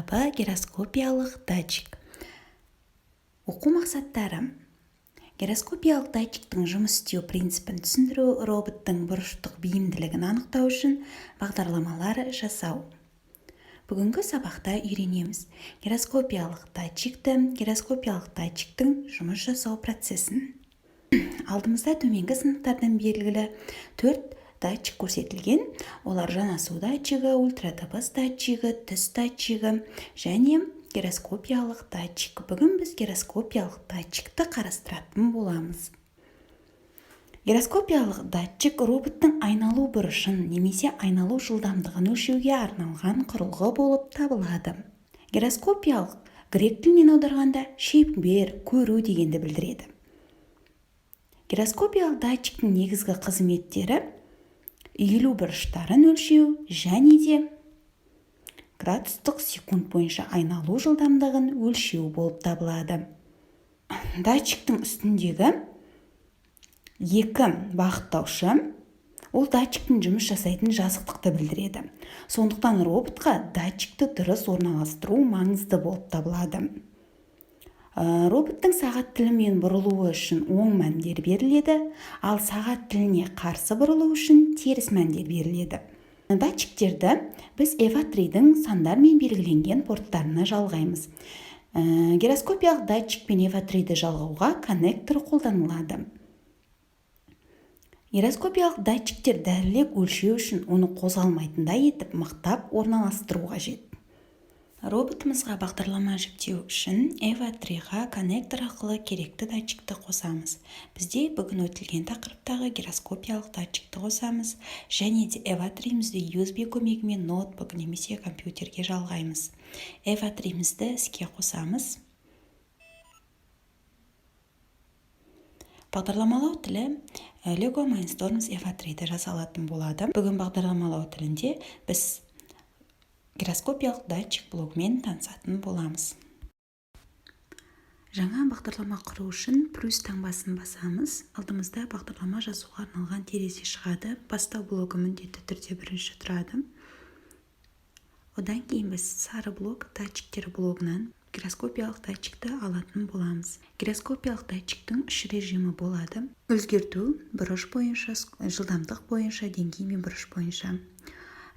Тақырыбы: гироскопиялық датчик. Оқу мақсаттары: гироскопиялық датчиктің жұмыс істеу принципін түсіндіру, роботтың бұрыштық бейімділігін анықтау үшін бағдарламалар жасау. Бүгінгі сабақта үйренеміз: гироскопиялық датчикті, гироскопиялық датчиктің жұмыс жасау процесін. Алдымызда төменгі сыныптардан белгілі төрт датчик көрсетілген. Олар: жанасу датчигі, ультрадыбыс датчигі, түс датчигі және гироскопиялық датчик. Бүгін біз гироскопиялық датчикті қарастыратын боламыз. Гироскопиялық датчик роботтың айналу бұрышын немесе айналу жылдамдығын өлшеуге арналған құрылғы болып табылады. Гироскопиялық грек тілінен аударғанда шеңбер, көру дегенді білдіреді. Гироскопиялық датчиктің негізгі қызметтері: иілу бұрыштарын өлшеу және де градустық секунд бойынша айналу жылдамдығын өлшеу болып табылады. Датчиктің үстіндегі екі бағыттаушы ол датчиктің жұмыс жасайтын жазықтықты білдіреді. Сондықтан роботқа датчикті дұрыс орналастыру маңызды болып табылады. Роботтың сағат тілімен бұрылуы үшін оң мәндер беріледі, ал сағат тіліне қарсы бұрылу үшін теріс мәндер беріледі. Датчиктерді біз EVA-3-дің сандармен белгіленген порттарына жалғаймыз. Гироскопиялық датчик пен EVA-3-ді жалғауға коннектор қолданылады. Гироскопиялық датчиктер дәлірек өлшеу үшін оны қозғалмайтындай етіп мықтап орналастыру қажет. Роботымызға бағдарлама жүктеу үшін EVA-3-ға коннектор арқылы керекті датчикті қосамыз. Бізде бүгін өтілген тақырыптағы гироскопиялық датчикті қосамыз және де EVA-3-імізді USB көмегімен ноутбук немесе компьютерге жалғаймыз. EVA-3-імізді іске қосамыз. Бағдарламалау тілі Lego Mindstorms EVA-3-ді жасалатын болады. Бүгін бағдарламалау тілінде біз гироскопиялық датчик блогымен танысатын боламыз. Жаңа бағдарлама құру үшін плюс таңбасын басамыз. Алдымызда бағдарлама жазуға арналған терезе шығады. Бастау блогы міндетті түрде бірінші тұрады. Одан кейін біз сары блок, датчиктер блогынан гироскопиялық датчикті алатын боламыз. Гироскопиялық датчиктің үш режимі болады: өзгерту бұрыш бойынша, жылдамдық бойынша, деңгей мен бұрыш бойынша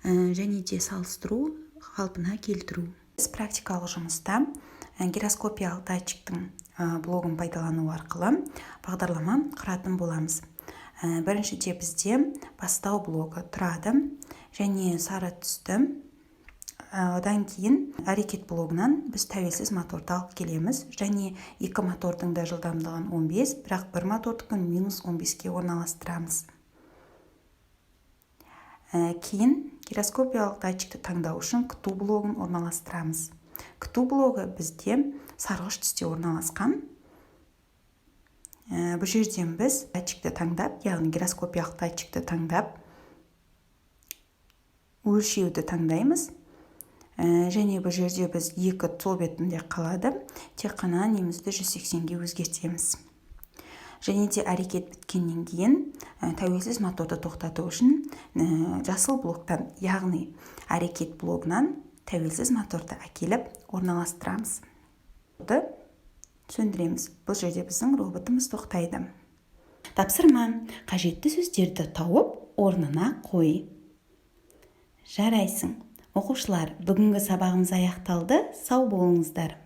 және де салыстыру, қалпына келтіру. Біз практикалық жұмыста гироскопиялық датчиктің блогын пайдалану арқылы бағдарлама құратын боламыз. Біріншіде бізде бастау блогы тұрады және сары түсті. Одан кейін әрекет блогынан біз тәуелсіз моторды алып келеміз және екі мотордың да жылдамдығын 15, бірақ бір мотордікін минус 15-ке орналастырамыз. Кейін гироскопиялық датчикті таңдау үшін күту блогын орналастырамыз. Күту блогы бізде сарғыш түсте орналасқан. Бұл жерден біз датчикті таңдап, яғни гироскопиялық датчикті таңдап, өлшеуді таңдаймыз. Және бұл жерде біз екі сол бетінде қалады, тек қана немізді 180-ге өзгертеміз. Және де әрекет біткеннен кейін тәуелсіз моторды тоқтату үшін жасыл блоктан, яғни әрекет блогынан тәуелсіз моторды әкеліп орналастырамыз, сөндіреміз. Бұл жерде біздің роботымыз тоқтайды. Тапсырма: қажетті сөздерді тауып, орнына қой. Жарайсың, оқушылар! Бүгінгі сабағымыз аяқталды. Сау болыңыздар!